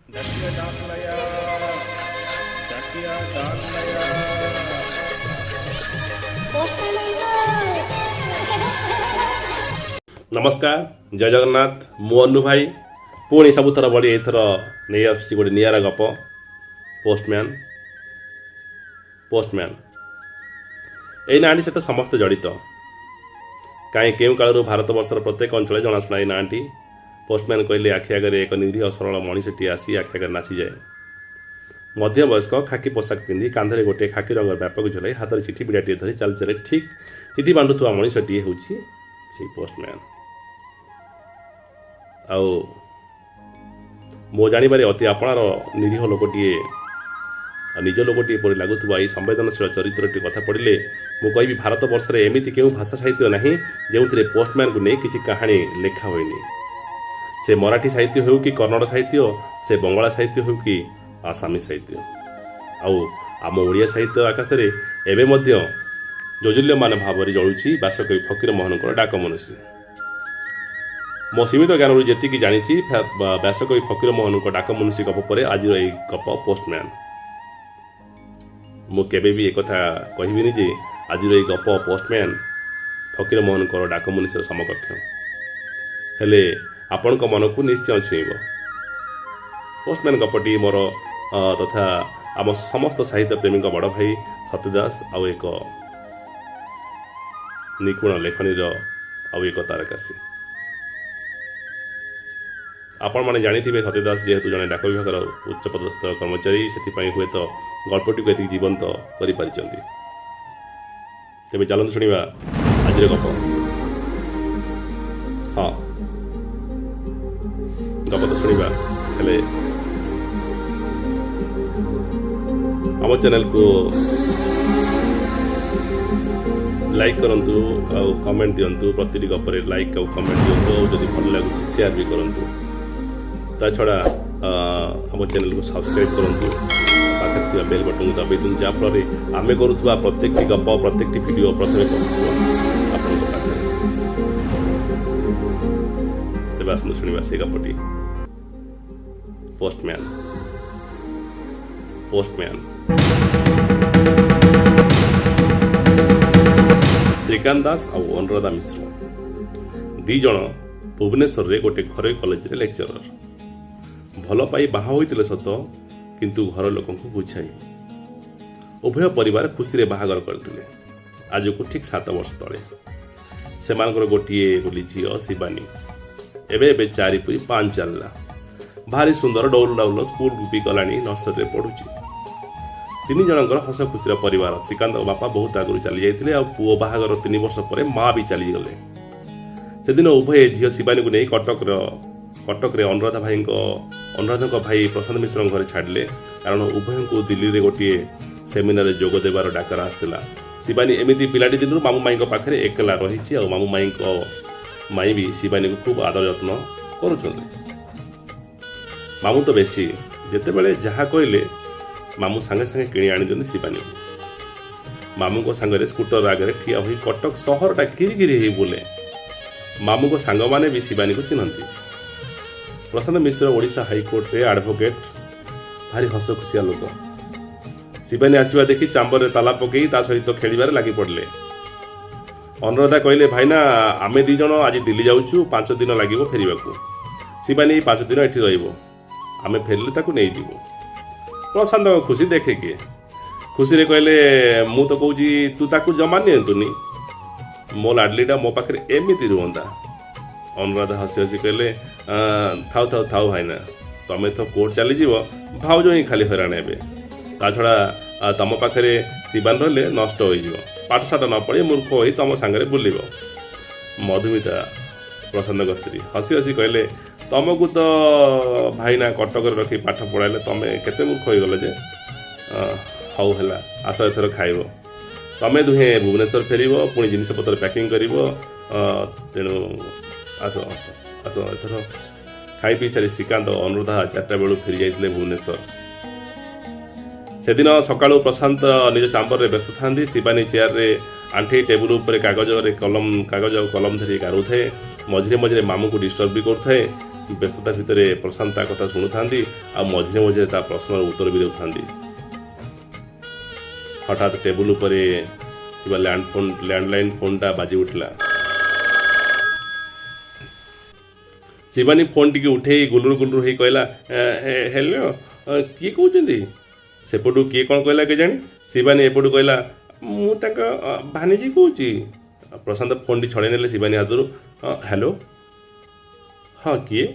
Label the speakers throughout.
Speaker 1: ଡାକିଆ ଡାକ ଡାକିଆ ଡାକ।
Speaker 2: ନମସ୍କାର, ଜୟ ଜଗନ୍ନାଥ। ମୁଁ ଅନୁ ଭାଇ ପୁଣି ସବୁଥର ଭଳି ଏଥର ନେଇ ଆସୁଛି ଗୋଟେ ନିଆରା ଗପ, ପୋଷ୍ଟମ୍ୟାନ୍। ପୋଷ୍ଟମ୍ୟାନ୍, ଏଇ ନାଁଟି ସହିତ ସମସ୍ତେ ଜଡ଼ିତ। କାହିଁ କେଉଁ କାଳରୁ ଭାରତବର୍ଷର ପ୍ରତ୍ୟେକ ଅଞ୍ଚଳରେ ଜଣାଶୁଣା ଏଇ ନାଁଟି। ପୋଷ୍ଟମ୍ୟାନ୍ କହିଲେ ଆଖି ଆଗରେ ଏକ ନିରୀହ ସରଳ ମଣିଷଟିଏ ଆସି ଆଖି ଆଗରେ ନାଚିଯାଏ। ମଧ୍ୟବୟସ୍କ, ଖାକି ପୋଷାକ ପିନ୍ଧି, କାନ୍ଧରେ ଗୋଟିଏ ଖାକି ରଙ୍ଗର ବ୍ୟାଗ୍ ଝୁଲାଇ, ହାତରେ ଚିଠି ବିଡ଼ାଟିଏ ଧରି ଚାଲି ଚାଲି ଠିକ୍ ଚିଠି ବାଣ୍ଟୁଥିବା ମଣିଷଟିଏ ହେଉଛି ସେଇ ପୋଷ୍ଟମ୍ୟାନ୍। ଆଉ ମୋ ଜାଣିବାରେ ଅତି ଆପଣାର ନିରୀହ ଲୋକଟିଏ ଆଉ ନିଜ ଲୋକଟିଏ ପରି ଲାଗୁଥିବା ଏହି ସମ୍ବେଦନଶୀଳ ଚରିତ୍ରଟି କଥା ପଡ଼ିଲେ ମୁଁ କହିବି, ଭାରତବର୍ଷରେ ଏମିତି କେଉଁ ଭାଷା ସାହିତ୍ୟ ନାହିଁ ଯେଉଁଥିରେ ପୋଷ୍ଟମ୍ୟାନ୍କୁ ନେଇ କିଛି କାହାଣୀ ଲେଖା ହୋଇନି। ସେ ମରାଠୀ ସାହିତ୍ୟ ହେଉ କି କନ୍ନଡ଼ ସାହିତ୍ୟ, ସେ ବଙ୍ଗଳା ସାହିତ୍ୟ ହେଉ କି ଆସାମୀ ସାହିତ୍ୟ, ଆଉ ଆମ ଓଡ଼ିଆ ସାହିତ୍ୟ ଆକାଶରେ ଏବେ ମଧ୍ୟ ଜାଜ୍ୱଲ୍ୟମାନ ଭାବରେ ଜଳୁଛି ବ୍ୟାସକବି ଫକୀର ମୋହନଙ୍କର ଡାକ ମନୁଷୀ। ମୋ ସୀମିତ ଜ୍ଞାନରୁ ଯେତିକି ଜାଣିଛି, ବ୍ୟାସକବି ଫକୀର ମୋହନଙ୍କ ଡାକ ମନୁଷୀ ଗପ ପରେ ଆଜିର ଏଇ ଗପ ପୋଷ୍ଟମ୍ୟାନ୍। ମୁଁ କେବେ ବି ଏକଥା କହିବିନି ଯେ ଆଜିର ଏଇ ଗପ ପୋଷ୍ଟମ୍ୟାନ୍ ଫକୀର ମୋହନଙ୍କର ଡାକ ମନୁଷୀର ସମକକ୍ଷ, ହେଲେ ଆପଣଙ୍କ ମନକୁ ନିଶ୍ଚୟ ଛୁଇଁବ। ପୋଷ୍ଟମ୍ୟାନ୍ ଗପଟି ମୋର ତଥା ଆମ ସମସ୍ତ ସାହିତ୍ୟ ପ୍ରେମୀଙ୍କ ବଡ଼ ଭାଇ ସତ୍ୟ ଦାସ ଆଉ ଏକ ନିଖୁଣ ଲେଖନୀର ଆଉ ଏକ ତାରକାସୀ। ଆପଣମାନେ ଜାଣିଥିବେ, ସତ୍ୟ ଦାସ ଯେହେତୁ ଜଣେ ଡାକ ବିଭାଗର ଉଚ୍ଚପଦସ୍ଥ କର୍ମଚାରୀ, ସେଥିପାଇଁ ହୁଏତ ଗଳ୍ପଟିକୁ ଏତିକି ଜୀବନ୍ତ କରିପାରିଛନ୍ତି। ତେବେ ଚାଲନ୍ତୁ ଶୁଣିବା ଆଜିର ଗପ। ହଁ, ଗପ ତ ଶୁଣିବା, ହେଲେ ଆମ ଚ୍ୟାନେଲକୁ ଲାଇକ୍ କରନ୍ତୁ ଆଉ କମେଣ୍ଟ ଦିଅନ୍ତୁ। ପ୍ରତିଟି ଗପରେ ଲାଇକ୍ ଆଉ କମେଣ୍ଟ ଦିଅନ୍ତୁ, ଆଉ ଯଦି ଭଲ ଲାଗୁଛି ସେୟାର ବି କରନ୍ତୁ। ତା ଛଡ଼ା ଆମ ଚ୍ୟାନେଲକୁ ସବସ୍କ୍ରାଇବ୍ କରନ୍ତୁ, ପାଖରେ ଥିବା ବେଲ୍ ବଟନକୁ ଦବାଇ ଦିଅନ୍ତୁ, ଯାହାଫଳରେ ଆମେ କରୁଥିବା ପ୍ରତ୍ୟେକଟି ଗପ, ପ୍ରତ୍ୟେକଟି ଭିଡ଼ିଓ ପ୍ରଥମେ ପହଞ୍ଚିବ ଆପଣଙ୍କ ପାଖରେ। ତେବେ ଆସନ୍ତୁ ଶୁଣିବା ସେଇ ଗପଟି, ପୋଷ୍ଟମ୍ୟାନ୍। ପୋଷ୍ଟମ୍ୟାନ୍। ଶ୍ରୀକାନ୍ତ ଦାସ ଆଉ ଅନୁରାଧା ମିଶ୍ର ଦି ଜଣ ଭୁବନେଶ୍ୱରରେ ଗୋଟେ ଘରୋଇ କଲେଜରେ ଲେକ୍ଚରର। ଭଲ ପାଇ ବାହା ହୋଇଥିଲେ ସତ, କିନ୍ତୁ ଘର ଲୋକଙ୍କୁ ବୁଝାଇ ଉଭୟ ପରିବାର ଖୁସିରେ ବାହାଘର କରିଥିଲେ ଆଜକୁ ଠିକ୍ 7 ବର୍ଷ ତଳେ। ସେମାନଙ୍କର ଗୋଟିଏ ବୋଲି ଝିଅ ଶିବାନୀ। ଏବେ ଏବେ 4 ପୁରି 5 ଚାଲିଲା। ଭାରି ସୁନ୍ଦର, ଡଉଲ ଡାଉଲ, ସ୍କୁଲ ବି ଗଲାଣି, ନର୍ସରୀରେ ପଢୁଛି। ତିନି ଜଣଙ୍କର ହସ ଖୁସିର ପରିବାର। ଶ୍ରୀକାନ୍ତଙ୍କ ବାପା ବହୁତ ଆଗରୁ ଚାଲି ଯାଇଥିଲେ, ଆଉ ପୁଅ ବାହାଘର 3 ବର୍ଷ ପରେ ମା ବି ଚାଲିଗଲେ। ସେଦିନ ଉଭୟେ ଝିଅ ଶିବାନୀକୁ ନେଇ କଟକରେ ଅନୁରାଧାଙ୍କ ଭାଇ ପ୍ରଶାନ୍ତ ମିଶ୍ରଙ୍କ ଘରେ ଛାଡ଼ିଲେ, କାରଣ ଉଭୟଙ୍କୁ ଦିଲ୍ଲୀରେ ଗୋଟିଏ ସେମିନାରରେ ଯୋଗ ଦେବାର ଡାକରା ଆସିଥିଲା। ଶିବାନୀ ଏମିତି ପିଲାଟି ଦିନରୁ ମାମୁଁ ମାଇଁଙ୍କ ପାଖରେ ଏକଲା ରହିଛି, ଆଉ ମାମୁଁ ମାଇଁଙ୍କ ମାଇଁ ବି ଶିବାନୀକୁ ଖୁବ୍ ଆଦର ଯତ୍ନ କରୁଛନ୍ତି। ମାମୁଁ ତ ବେଶୀ, ଯେତେବେଳେ ଯାହା କହିଲେ ମାମୁଁ ସାଙ୍ଗେ ସାଙ୍ଗେ କିଣି ଆଣିଦିଅନ୍ତି ଶିବାନୀକୁ। ମାମୁଁଙ୍କ ସାଙ୍ଗରେ ସ୍କୁଟର ଆଗରେ ଠିଆ ହୋଇ କଟକ ସହରଟା ଘିରି ଘିରି ହେଇ ବୁଲେ। ମାମୁଁଙ୍କ ସାଙ୍ଗମାନେ ବି ଶିବାନୀକୁ ଚିହ୍ନନ୍ତି। ପ୍ରଶାନ୍ତ ମିଶ୍ର ଓଡ଼ିଶା ହାଇକୋର୍ଟରେ ଆଡଭୋକେଟ୍, ଭାରି ହସଖୁସିଆ ଲୋକ। ଶିବାନୀ ଆସିବା ଦେଖି ଚାମ୍ବରରେ ତାଲା ପକେଇ ତା ସହିତ ଖେଳିବାରେ ଲାଗି ପଡ଼ିଲେ। ଅନୁରାଧା କହିଲେ, "ଭାଇନା, ଆମେ ଦି ଜଣ ଆଜି ଦିଲ୍ଲୀ ଯାଉଛୁ। 5 ଦିନ ଲାଗିବ ଫେରିବାକୁ। ଶିବାନୀ ଏଇ 5 ଦିନ ଏଠି ରହିବ। ଆମେ ଫେରିଲେ ତାକୁ ନେଇଯିବୁ।" ପ୍ରଶାନ୍ତଙ୍କ ଖୁସି ଦେଖେ କିଏ! ଖୁସିରେ କହିଲେ, "ମୁଁ ତ କହୁଛି ତୁ ତାକୁ ଜମା ନିଅନ୍ତୁନି। ମୋ ଲାଡଲିଟା ମୋ ପାଖରେ ଏମିତି ରୁହନ୍ତା।" ଅନୁରାଧା ହସି ହସି କହିଲେ, "ଥାଉ ଥାଉ ଥାଉ ଭାଇନା, ତମେ ତ କୋର୍ଟ ଚାଲିଯିବ, ଭାଉଜ ହିଁ ଖାଲି ହଇରାଣ ହେବେ। ତା ଛଡ଼ା ତମ ପାଖରେ ଶିବାନ ରହିଲେ ନଷ୍ଟ ହୋଇଯିବ। ପାଠଶାଠ ନ ପଢ଼ି ମୂର୍ଖ ହୋଇ ତମ ସାଙ୍ଗରେ ବୁଲିବ।" ମଧୁମିତା, ପ୍ରଶାନ୍ତଙ୍କ ସ୍ତ୍ରୀ, ହସି ହସି କହିଲେ, "ତମକୁ ତ ଭାଇନା କଟକରେ ରଖି ପାଠ ପଢ଼ାଇଲେ, ତମେ କେତେ ମୂର୍ଖ ହୋଇଗଲ ଯେ! ହଉ ହେଲା, ଆସ ଏଥର ଖାଇବ। ତମେ ଦୁହେଁ ଭୁବନେଶ୍ୱର ଫେରିବ, ପୁଣି ଜିନିଷପତ୍ର ପ୍ୟାକିଂ କରିବ, ତେଣୁ ଆସ ଆସ ଆସ ଏଥର।" ଖାଇ ପିଇ ସାରି ଶ୍ରୀକାନ୍ତ ଅନୁରାଧା 4ଟା ବେଳୁ ଫେରି ଯାଇଥିଲେ ଭୁବନେଶ୍ୱର। ସେଦିନ ସକାଳୁ ପ୍ରଶାନ୍ତ ନିଜ ଚାମ୍ବରରେ ବ୍ୟସ୍ତ ଥାନ୍ତି। ଶିବାନୀ ଚେୟାରରେ ଆଣ୍ଠେଇ ଟେବୁଲ ଉପରେ କାଗଜରେ କଲମ, କାଗଜ ଆଉ କଲମ ଧରି ଗାରୁଥାଏ। ମଝିରେ ମଝିରେ ମାମୁଁକୁ ଡିଷ୍ଟର୍ବ ବି କରୁଥାଏ। ବ୍ୟସ୍ତତା ଭିତରେ ପ୍ରଶାନ୍ତ ତା କଥା ଶୁଣୁଥାନ୍ତି ଆଉ ମଝିରେ ମଝିରେ ତା ପ୍ରଶ୍ନର ଉତ୍ତର ବି ଦେଉଥାନ୍ତି। ହଠାତ୍ ଟେବୁଲ ଉପରେ ଥିବା ଲ୍ୟାଣ୍ଡଲାଇନ୍ ଫୋନ୍ଟା ବାଜି ଉଠିଲା। ଶିବାନୀ ଫୋନ୍ ଟିକେ ଉଠେଇ ଗୁଲୁରୁ ଗୁଲୁରୁ ହେଇ କହିଲା, ହ୍ୟାଲୋ, କିଏ କହୁଛନ୍ତି? ସେପଟୁ କିଏ କ'ଣ କହିଲା କେଜାଣି। ଶିବାନୀ ଏପଟୁ କହିଲା, ମୁଁ ତାଙ୍କ ଭାଣିଜୀ କହୁଛି। ପ୍ରଶାନ୍ତ ଫୋନ୍ଟି ଛଡ଼େଇ ନେଲେ ଶିବାନୀ ହାତରୁ। ହ୍ୟାଲୋ, ହଁ କିଏ?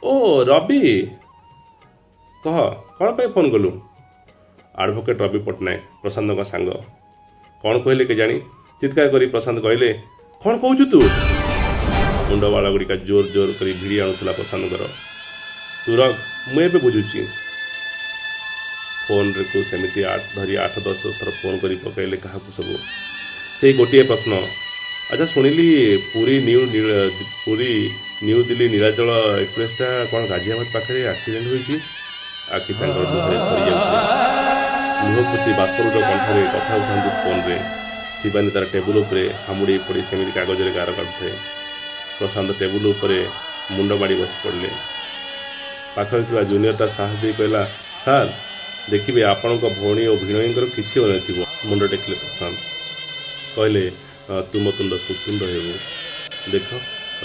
Speaker 2: ଓ ରବି, କହ କ'ଣ ପାଇଁ ଫୋନ୍ କଲୁ? ଆଡ଼ଭୋକେଟ୍ ରବି ପଟ୍ଟନାୟକ, ପ୍ରଶାନ୍ତଙ୍କ ସାଙ୍ଗ। କ'ଣ କହିଲେ କେଜାଣି, ଚିତ୍କାର କରି ପ୍ରଶାନ୍ତ କହିଲେ, କ'ଣ କହୁଛୁ ତୁ? ମୁଣ୍ଡ ବାଳ ଗୁଡ଼ିକ ଜୋର ଜୋର କରି ଭିଡ଼ି ଆଣୁଥିଲା ପ୍ରଶାନ୍ତଙ୍କର। ତୁ ରଖ, ମୁଁ ଏବେ ବୁଝୁଛି। ଫୋନ୍କୁ ସେମିତି ଧରି 8-10 ଥର ଫୋନ୍ କରି ପକାଇଲେ କାହାକୁ ସବୁ ସେଇ ଗୋଟିଏ ପ୍ରଶ୍ନ। ଆଚ୍ଛା ଶୁଣିଲି ପୁରୀ ନ୍ୟୁ ଦିଲ୍ଲୀ ନୀଳାଚଳ ଏକ୍ସପ୍ରେସଟା କ'ଣ ଗାଜିଆବାଦ ପାଖରେ ଆକ୍ସିଡେଣ୍ଟ ହୋଇଛି? ଆଖି ତାଙ୍କର ଲୁହରେ ଭରି ଯାଉଥିଲା। ଲୁହ ପୋଛି ବାଷ୍ପରୁଦ୍ଧ କଣ୍ଠରେ କଥା ହେଉଥାନ୍ତି ଫୋନ୍ରେ। ଶିବାନୀ ତାର ଟେବୁଲ ଉପରେ ହାମୁଡ଼ି ପଡ଼ି ସେମିତି କାଗଜରେ ଗାର କାଟୁଥାଏ। ପ୍ରଶାନ୍ତ ଟେବୁଲ ଉପରେ ମୁଣ୍ଡ ମାଡ଼ି ବସି ପଡ଼ିଲେ। ପାଖରେ ଥିବା ଜୁନିୟରଟା ସାହସ ଦେଇ କହିଲା, ସାର୍ ଦେଖିବେ ଆପଣଙ୍କ ଭଉଣୀ ଓ ଭିଣୋଇଙ୍କର କିଛି ହୋଇନଥିବ। ମୁଣ୍ଡ ଟେକିଲେ ପ୍ରଶାନ୍ତ, କହିଲେ, ତୁମ ତୁଣ୍ଡ ସୁତୁଣ୍ଡ ହେଉ। ଦେଖ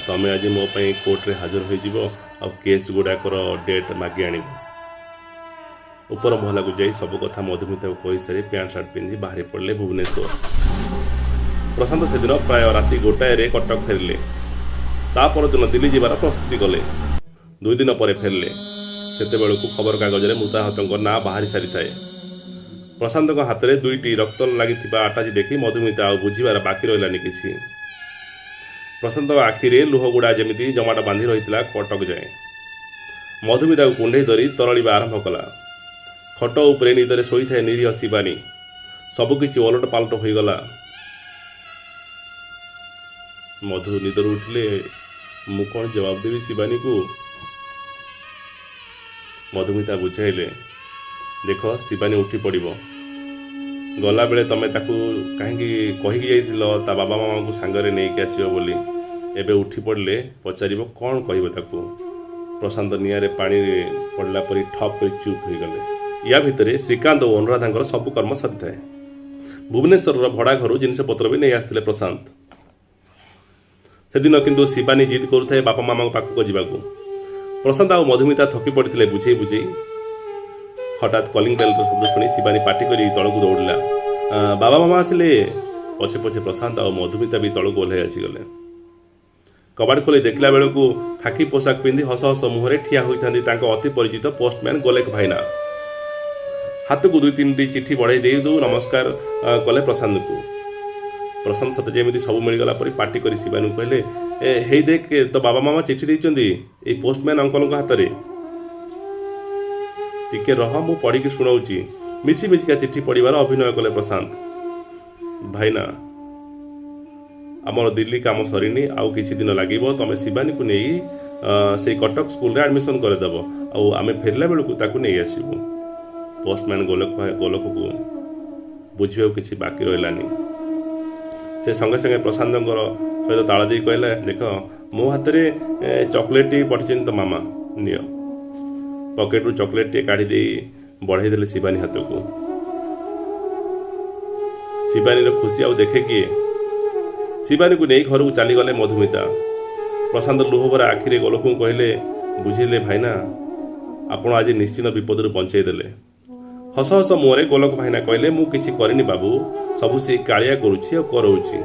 Speaker 2: ତମେ ଆଜି ମୋ ପାଇଁ କୋର୍ଟରେ ହାଜର ହୋଇଯିବ ଆଉ କେସ୍ ଗୁଡ଼ାକର ଡେଟ୍ ମାଗି ଆଣିବ। ଉପର ମହଲାକୁ ଯାଇ ସବୁ କଥା ମଧୁମିତାକୁ କହିସାରି ପ୍ୟାଣ୍ଟ ସାର୍ଟ ପିନ୍ଧି ବାହାରି ପଡ଼ିଲେ ଭୁବନେଶ୍ୱର। ପ୍ରଶାନ୍ତ ସେଦିନ ପ୍ରାୟ ରାତି 1ଟାରେ କଟକ ଫେରିଲେ। ତା ପରଦିନ ଦିଲ୍ଲୀ ଯିବାର ପ୍ରସ୍ତୁତି କଲେ। 2 ଦିନ ପରେ ଫେରିଲେ। ସେତେବେଳକୁ ଖବରକାଗଜରେ ମୃତାହତଙ୍କ ନାଁ ବାହାରି ସାରିଥାଏ। ପ୍ରଶାନ୍ତଙ୍କ ହାତରେ 2ଟି ରକ୍ତ ଲାଗିଥିବା ଆଟାଚି ଦେଖି ମଧୁମିତା ଆଉ ବୁଝିବାର ବାକି ରହିଲାନି କିଛି। ପ୍ରଶାନ୍ତଙ୍କ ଆଖିରେ ଲୁହଗୁଡ଼ା ଯେମିତି ଜମାଟ ବାନ୍ଧି ରହିଥିଲା କଟକ ଯାଏଁ। ମଧୁମିତାକୁ କୁଣ୍ଢେଇ ଧରି ତରଳିବା ଆରମ୍ଭ କଲା। ଖଟ ଉପରେ ନିଦରେ ଶୋଇଥାଏ ନିରୀହ ଶିବାନୀ। ସବୁକିଛି ଓଲଟ ପାଲଟ ହୋଇଗଲା। ମଧୁ ନିଦରୁ ଉଠିଲେ, ମୁଁ କ'ଣ ଜବାବ ଦେବି ଶିବାନୀକୁ? ମଧୁମିତା ବୁଝାଇଲେ, ଦେଖ ଶିବାନୀ ଉଠି ପଡ଼ିବ। ଗଲାବେଳେ ତମେ ତାକୁ କାହିଁକି କହିକି ଯାଇଥିଲ ତା ବାବା ମାମାଙ୍କୁ ସାଙ୍ଗରେ ନେଇକି ଆସିବ ବୋଲି? ଏବେ ଉଠି ପଡ଼ିଲେ ପଚାରିବ, କ'ଣ କହିବ ତାକୁ? ପ୍ରଶାନ୍ତ ନିଆଁରେ ପାଣି ପଡ଼ିଲା ପରି ଠପ୍ କରି ଚୁପ୍ ହୋଇଗଲେ। ୟା ଭିତରେ ଶ୍ରୀକାନ୍ତ ଓ ଅନୁରାଧାଙ୍କର ସବୁ କର୍ମ ସରିଥାଏ। ଭୁବନେଶ୍ୱରର ଭଡ଼ା ଘରୁ ଜିନିଷପତ୍ର ବି ନେଇ ଆସିଥିଲେ ପ୍ରଶାନ୍ତ। ସେଦିନ କିନ୍ତୁ ଶିବାନୀ ଜିଦ୍ କରୁଥାଏ ବାପା ମାମାଙ୍କ ପାଖକୁ ଯିବାକୁ। ପ୍ରଶାନ୍ତ ଆଉ ମଧୁମିତା ଥକି ପଡ଼ିଥିଲେ ବୁଝେଇ ବୁଝେଇ। ହଠାତ୍ କଲିଂ ବେଲ୍ର ଶବ୍ଦ ଶୁଣି ଶିବାନୀ ପାଟି କରି ତଳକୁ ଦୌଡ଼ିଲା। ବାବା ମାମା ଆସିଲେ। ପଛେ ପଛେ ପ୍ରଶାନ୍ତ ଆଉ ମଧୁମିତା ବି ତଳକୁ ଓହ୍ଲାଇ ଆସିଗଲେ। କବାଟ ଖୋଲି ଦେଖିଲା ବେଳକୁ ଖାକି ପୋଷାକ ପିନ୍ଧି ହସ ହସ ମୁହଁରେ ଠିଆ ହୋଇଥାନ୍ତି ତାଙ୍କ ଅତି ପରିଚିତ ପୋଷ୍ଟମ୍ୟାନ୍ ଗୋଲେକ ଭାଇନା। ହାତକୁ 2-3ଟି ଚିଠି ବଢ଼େଇ ଦେଇ ଦେଉ ନମସ୍କାର କଲେ ପ୍ରଶାନ୍ତଙ୍କୁ। ପ୍ରଶାନ୍ତ ସତେ ଯେମିତି ସବୁ ମିଳିଗଲା ପରି ପାଟି କରି ଶିବାନୀକୁ କହିଲେ, ହେଇ ଦେଖ ତୋ ବାବା ମାମା ଚିଠି ଦେଇଛନ୍ତି ଏଇ ପୋଷ୍ଟମ୍ୟାନ୍ ଅଙ୍କଲଙ୍କ ହାତରେ। ଟିକେ ରହ, ମୁଁ ପଢ଼ିକି ଶୁଣାଉଛି। ମିଛି ମିଛିକା ଚିଠି ପଢ଼ିବାର ଅଭିନୟ କଲେ ପ୍ରଶାନ୍ତ। ଭାଇନା, ଆମର ଦିଲ୍ଲୀ କାମ ସରିନି, ଆଉ କିଛି ଦିନ ଲାଗିବ। ତମେ ଶିବାନୀକୁ ନେଇ ସେଇ କଟକ ସ୍କୁଲରେ ଆଡ଼ମିସନ୍ କରିଦେବ, ଆଉ ଆମେ ଫେରିଲା ବେଳକୁ ତାକୁ ନେଇ ଆସିବୁ। ପୋଷ୍ଟମ୍ୟାନ୍ ଗୋଲକକୁ ବୁଝିବାକୁ କିଛି ବାକି ରହିଲାନି। ସେ ସଙ୍ଗେ ସଙ୍ଗେ ପ୍ରଶାନ୍ତଙ୍କର ସହିତ ତାଳ ଦେଇ କହିଲେ, ଦେଖ ମୋ ହାତରେ ଚକୋଲେଟ୍ଟି ପଠେଇଛନ୍ତି ତ ମାମା, ନିଅ। ପକେଟରୁ ଚକୋଲେଟ୍ଟିଏ କାଢ଼ି ଦେଇ ବଢ଼େଇ ଦେଲେ ଶିବାନୀ ହାତକୁ। ଶିବାନୀର ଖୁସି ଆଉ ଦେଖେ କିଏ? ଶିବାନୀକୁ ନେଇ ଘରକୁ ଚାଲିଗଲେ ମଧୁମିତା। ପ୍ରଶାନ୍ତ ଲୁହଭରା ଆଖିରେ ଗୋଲକଙ୍କୁ କହିଲେ, ବୁଝିଲେ ଭାଇନା, ଆପଣ ଆଜି ନିଶ୍ଚିତ ବିପଦରୁ ବଞ୍ଚେଇ ଦେଲେ। ହସ ହସ ମୁହଁରେ ଗୋଲକ ଭାଇନା କହିଲେ, ମୁଁ କିଛି କରିନି ବାବୁ, ସବୁ ସେ କାଳିଆ କରୁଛି ଆଉ କରଉଛି,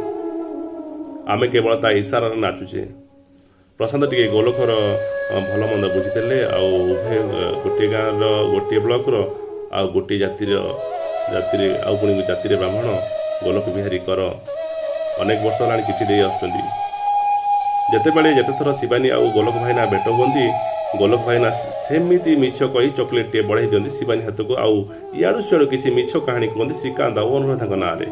Speaker 2: ଆମେ କେବଳ ତା ଇଶାରାରେ ନାଚୁଛେ। ପ୍ରଶାନ୍ତ ଟିକେ ଗୋଲକର ଭଲ ମନ୍ଦ ବୁଝିଦେଲେ। ଆଉ ଉଭୟ ଗୋଟିଏ ଗାଁର, ଗୋଟିଏ ବ୍ଲକର, ଆଉ ଗୋଟିଏ ଜାତିରେ, ଆଉ ପୁଣି ଜାତିରେ ବ୍ରାହ୍ମଣ। ଗୋଲକ ବିହାରୀ କର ଅନେକ ବର୍ଷ ହେଲାଣି ଚିଠି ଦେଇ ଆସୁଛନ୍ତି। ଯେତେବେଳେ ଯେତେଥର ଶିବାନୀ ଆଉ ଗୋଲକ ଭାଇନା ଭେଟ ହୁଅନ୍ତି, ଗୋଲକ ଭାଇନା ସେମିତି ମିଛ କହି ଚକୋଲେଟ୍ଟିଏ ବଢ଼େଇ ଦିଅନ୍ତି ଶିବାନୀ ହାତକୁ, ଆଉ ଇଆଡ଼ୁ ସିଆଡ଼ୁ କିଛି ମିଛ କାହାଣୀ କୁହନ୍ତି ଶ୍ରୀକାନ୍ତ ଆଉ ଅନୁରାଧାଙ୍କ ନାଁରେ।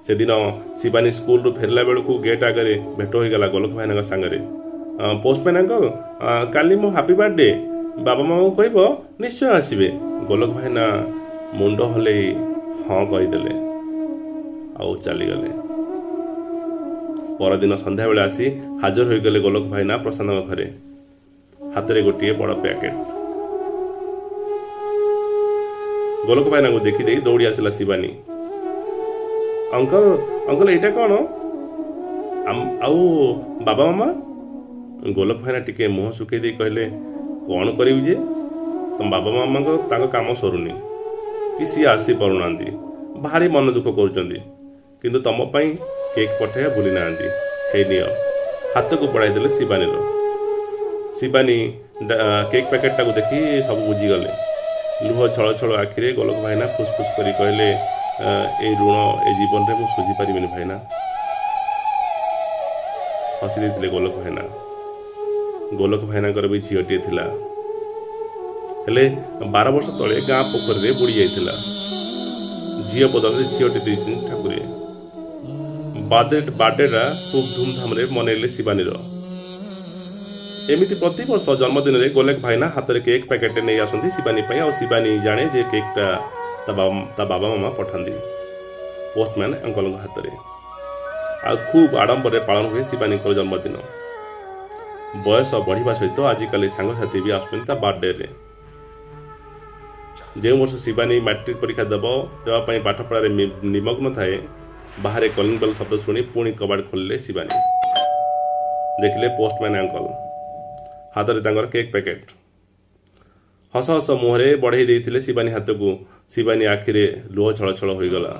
Speaker 2: ସେଦିନ ଶିବାନୀ ସ୍କୁଲରୁ ଫେରିଲା ବେଳକୁ ଗେଟ୍ ଆଗରେ ଭେଟ ହୋଇଗଲା ଗୋଲକ ଭାଇନାଙ୍କ ସାଙ୍ଗରେ। ପୋଷ୍ଟମ୍ୟାନ୍ ଅଙ୍କଲ, କାଲି ମୋ ହାପି ବାର୍ଥଡେ, ବାବା ମାମାଙ୍କୁ କହିବ ନିଶ୍ଚୟ ଆସିବେ। ଗୋଲକ ଭାଇନା ମୁଣ୍ଡ ହଲେଇ ହଁ କହିଦେଲେ ଆଉ ଚାଲିଗଲେ। ପରଦିନ ସନ୍ଧ୍ୟାବେଳେ ଆସି ହାଜର ହୋଇଗଲେ ଗୋଲକ ଭାଇନା ପ୍ରଶାନ୍ତଙ୍କ ଘରେ, ହାତରେ ଗୋଟିଏ ବଡ଼ ପ୍ୟାକେଟ୍। ଗୋଲକ ଭାଇନାଙ୍କୁ ଦେଖିଦେଇ ଦୌଡ଼ି ଆସିଲା ଶିବାନୀ। ଅଙ୍କଲ, ଅଙ୍କଲ, ଏଇଟା କ'ଣ? ଆଉ ବାବା ମାମା? ଗୋଲକ ଭାଇନା ଟିକେ ମୁହଁ ଶୁଖେଇ ଦେଇ କହିଲେ, କ'ଣ କରିବି ଯେ, ତମ ବାବା ମାମାଙ୍କ ତାଙ୍କ କାମ ସରୁନି କି ସିଏ ଆସିପାରୁନାହାନ୍ତି, ଭାରି ମନ ଦୁଃଖ କରୁଛନ୍ତି, କିନ୍ତୁ ତମ ପାଇଁ କେକ୍ ପଠାଇବା ଭୁଲି ନାହାନ୍ତି। ହେଇ ନିଅ। ହାତକୁ ବଢ଼ାଇ ଦେଲେ ଶିବାନୀର। ଶିବାନୀ କେକ୍ ପ୍ୟାକେଟଟାକୁ ଦେଖି ସବୁ ବୁଝିଗଲେ। ଲୁହ ଛଳ ଛଳ ଆଖିରେ ଗୋଲକ ଭାଇନା ଫୁସଫୁସ କରି କହିଲେ, ଏଇ ଋଣ ଏ ଜୀବନରେ ମୁଁ ଶୁଝି ପାରିବିନି ଭାଇନା। ହସି ଦେଇଥିଲେ ଗୋଲକ ଭାଇନା। ଗୋଲକ ଭାଇନାଙ୍କର ବି ଝିଅଟିଏ ଥିଲା, ହେଲେ 12 ବର୍ଷ ତଳେ ଗାଁ ପୋଖରୀରେ ବୁଡ଼ି ଯାଇଥିଲା। ଝିଅ ବଦଳରେ ଝିଅଟି ଦେଇଛନ୍ତି ଠାକୁରେ। ବାର୍ଥଡେଟା ଖୁବ୍ ଧୁମଧାମରେ ମନେଇଲେ ଶିବାନୀର। ଏମିତି ପ୍ରତିବର୍ଷ ଜନ୍ମଦିନରେ ଗୋଲକ ଭାଇନା ହାତରେ କେକ୍ ପ୍ୟାକେଟ ନେଇ ଆସନ୍ତି ଶିବାନୀ ପାଇଁ। ଆଉ ଶିବାନୀ ଜାଣେ ଯେ କେକ୍ଟା ତା ବାବା ମାମା ପଠାନ୍ତି ପୋଷ୍ଟମ୍ୟାନ୍ ଅଙ୍କଲଙ୍କ ହାତରେ। ଆଉ ଖୁବ୍ ଆଡ଼ମ୍ବରରେ ପାଳନ ହୁଏ ଶିବାନୀଙ୍କର ଜନ୍ମଦିନ। ବୟସ ବଢ଼ିବା ସହିତ ଆଜିକାଲି ସାଙ୍ଗସାଥି ବି ଆସୁଛନ୍ତି ତା ବାର୍ଥଡେରେ। ଯେଉଁ ବର୍ଷ ଶିବାନୀ ମାଟ୍ରିକ ପରୀକ୍ଷା ଦେବା ପାଇଁ ପାଠପଢ଼ାରେ ନିମଗ୍ନ ଥାଏ, ବାହାରେ କଲିଂ ବେଲ୍ ଶବ୍ଦ ଶୁଣି ପୁଣି କବାଟ ଖୋଲିଲେ ଶିବାନୀ। ଦେଖିଲେ ପୋଷ୍ଟମ୍ୟାନ୍ ଅଙ୍କଲ, ହାତରେ ତାଙ୍କର କେକ୍ ପ୍ୟାକେଟ୍। ହସ ହସ ମୁହଁରେ ବଢ଼େଇ ଦେଇଥିଲେ ଶିବାନୀ ହାତକୁ। ଶିବାନୀ ଆଖିରେ ଲୁହ ଛଳଛଳ ହୋଇଗଲା।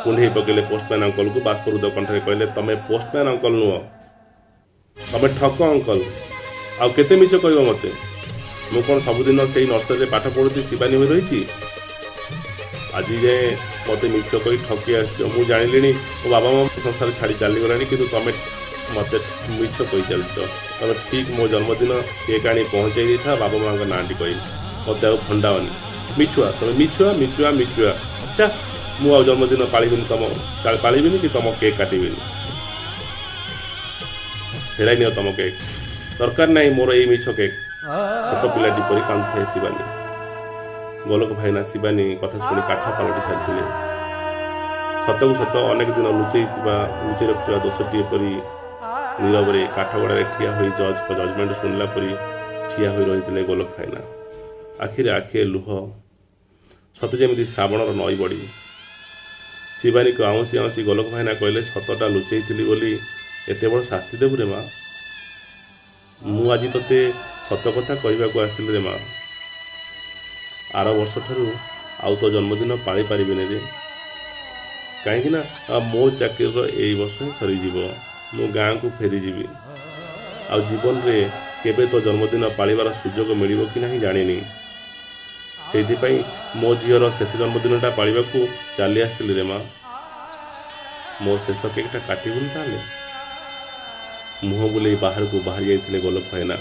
Speaker 2: କୁଣ୍ଢେଇ ପକେଇଲେ ପୋଷ୍ଟମ୍ୟାନ୍ ଅଙ୍କଲକୁ। ବାଷ୍ପରୁଦ୍ଧ କଣ୍ଠରେ କହିଲେ, ତମେ ପୋଷ୍ଟମ୍ୟାନ୍ ଅଙ୍କଲ ନୁହଁ, ତମେ ଠକ ଅଙ୍କଲ। ଆଉ କେତେ ମିଛ କହିବ ମୋତେ? ମୁଁ କ'ଣ ସବୁଦିନ ସେଇ ନର୍ସରୀରେ ପାଠ ପଢ଼ୁଛି ଶିବାନୀ ହୋଇ ରହିଛି? ଆଜି ଯାଏଁ ମୋତେ ମିଛ କହି ଠକି ଆସିଛ। ମୁଁ ଜାଣିଲିଣି ମୋ ବାବା ମାମା ସଂସାର ଛାଡ଼ି ଚାଲିଗଲାଣି, କିନ୍ତୁ ତମେ ମୋତେ ମିଛ କହି ଚାଲିଛ। ତମେ ଠିକ୍ ମୋ ଜନ୍ମଦିନ କେକ୍ ଆଣି ପହଞ୍ଚାଇ ଦେଇଥା ବାବା ମାଆଙ୍କ ନାଁଟି କହି। ମୋତେ ଆଉ ଭଣ୍ଡାଅନି। ମିଛୁଆ, ତମେ ମିଛୁଆ, ମିଛୁଆ, ମିଛୁଆ। ଛା, ମୁଁ ଆଉ ଜନ୍ମଦିନ ପାଳିବିନି, ତମ ପାଳିବିନି କି ତମ କେକ୍ କାଟିବିନି। ଫେରାଇ ନିଅ ତମ କେକ୍, ଦରକାର ନାହିଁ ମୋର ଏଇ ମିଛ କେକ୍। ଛୋଟ ପିଲାଟି ପରି କାନ୍ଦୁଥାଏ ଶିବାନୀ। ଗୋଲକ ଭାଇନା ଶିବାନୀ କଥା ଶୁଣି କାଠ ପାଲଟି ସାରିଥିଲେ। ସତକୁ ସତ ଅନେକ ଦିନ ଲୁଚେଇ ରଖିଥିବା ଦୋଷଟିଏ ପରି ନୀରବରେ କାଠଗଡ଼ାରେ ଠିଆ ହୋଇ ଜଜ୍ଙ୍କ ଜଜମେଣ୍ଟ ଶୁଣିଲା ପରି ଠିଆ ହୋଇ ରହିଥିଲେ ଗୋଲକ ଭାଇନା। ଆଖିରେ ଆଖିଏ ଲୁହ, ସତେ ଯେମିତି ଶ୍ରାବଣର ନଈ ବଢ଼ି। ଶିବାନୀକୁ ଆଉଁସି ଆଉଁସି ଗୋଲକ ଭାଇନା କହିଲେ, ସତଟା ଲୁଚେଇଥିଲି ବୋଲି ଏତେ ବଡ଼ ଶାସ୍ତି ଦେବୁ ରେ ମା? ମୁଁ ଆଜି ତୋତେ ସତ କଥା କହିବାକୁ ଆସିଥିଲି ରେ ମା। ଆର ବର୍ଷଠାରୁ ଆଉ ତୋ ଜନ୍ମଦିନ ପାଳି ପାରିବିନି ରେ, କାହିଁକିନା ମୋ ଚାକିରିର ଏଇ ବର୍ଷ ହିଁ ସରିଯିବ। ମୁଁ ଗାଁକୁ ଫେରିଯିବି। ଆଉ ଜୀବନରେ କେବେ ତୋ ଜନ୍ମଦିନ ପାଳିବାର ସୁଯୋଗ ମିଳିବ କି ନାହିଁ ଜାଣିନି। ସେଇଥିପାଇଁ ମୋ ଝିଅର ଶେଷ ଜନ୍ମଦିନଟା ପାଳିବାକୁ ଚାଲି ଆସିଥିଲି ରେ ମା। ମୋ ଶେଷ କେକ୍ଟା କାଟିବୁନି ତାହେଲେ? ମୁହଁ ବୁଲେଇ ବାହାରକୁ ବାହାରି ଯାଇଥିଲେ ଗୋଲକ ଭାଇନା।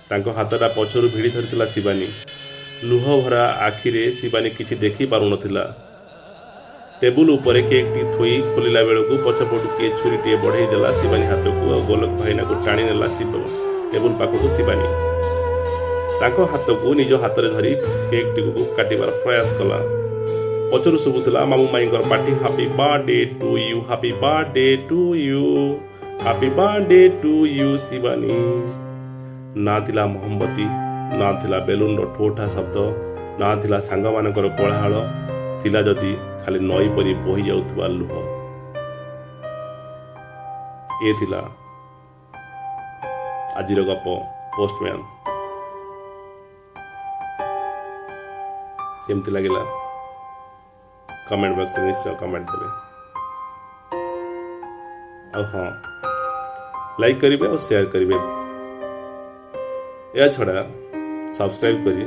Speaker 2: ତାଙ୍କ ହାତଟା ପଛରୁ ଭିଡ଼ି ଧରିଥିଲା ଶିବାନୀ। ଲୁହ ଭରା ଆଖିରେ ଶିବାନୀ କିଛି ଦେଖି ପାରୁନଥିଲା। ଟେବୁଲ ଉପରେ କେକ୍ଟି ଥୋଇ ଖୋଲିଲା ବେଳକୁ ପଛପଟୁ କିଏ ଛୁରୀଟିଏ ବଢ଼େଇ ଦେଲା ଶିବାନୀ ହାତକୁ। ଆଉ ଗୋଲକ ଭାଇନାକୁ ଟାଣି ନେଲା ଶିବ ଟେବୁଲ ପାଖକୁ ଶିବାନୀ। ତାଙ୍କ ହାତକୁ ନିଜ ହାତରେ ଧରି କେକ୍ଟିକୁ କାଟିବାର ପ୍ରୟାସ କଲା। ପଛରୁ ଶୁଭୁଥିଲା ମାମୁଁ ମାଇଁଙ୍କର ପାଟି, happy birthday to you, happy birthday to you, happy birthday to you Shivani. ନା ଥିଲା ମହମବତୀ, ନା ଥିଲା ବେଲୁନର ଠୋଠା ଶବ୍ଦ, ନା ଥିଲା ସାଙ୍ଗମାନଙ୍କର କୋଳାହଳ, ଥିଲା ଯଦି ଖାଲି ନଈ ପରି ବୋହି ଯାଉଥିବା ଲୁହ। ଏ ଥିଲା ଆଜିର ଗପ ପୋଷ୍ଟମ୍ୟାନ୍। କେମିତି ଲାଗିଲା କମେଣ୍ଟ ବକ୍ସରେ ନିଶ୍ଚୟ କମେଣ୍ଟ ଦେବେ। ଆଉ ହଁ, ଲାଇକ୍ କରିବେ ଆଉ ସେୟାର କରିବେ। ଏହା ଛଡ଼ା ସବସ୍କ୍ରାଇବ୍ କରି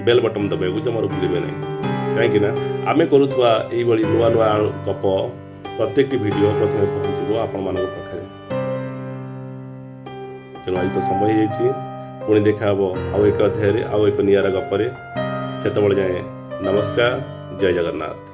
Speaker 2: ବେଲ୍ ବଟନ୍ ଦବାଇବାକୁ ଜମାରୁ ଭୁଲିବେ ନାହିଁ, କାହିଁକିନା ଆମେ କରୁଥିବା ଏଇଭଳି ନୂଆ ନୂଆ ଗପ ପ୍ରତ୍ୟେକଟି ଭିଡ଼ିଓ ପ୍ରଥମେ ପହଞ୍ଚିବ ଆପଣମାନଙ୍କ ପାଖରେ। ତେଣୁ ଆଜି ତ ସମୟ ହେଇଯାଇଛି, ପୁଣି ଦେଖା ହେବ ଆଉ ଏକ ଅଧ୍ୟାୟରେ ଆଉ ଏକ ନିଆରା ଗପରେ। ସେତେବେଳେ ଯାଏଁ ନମସ୍କାର, ଜୟ ଜଗନ୍ନାଥ।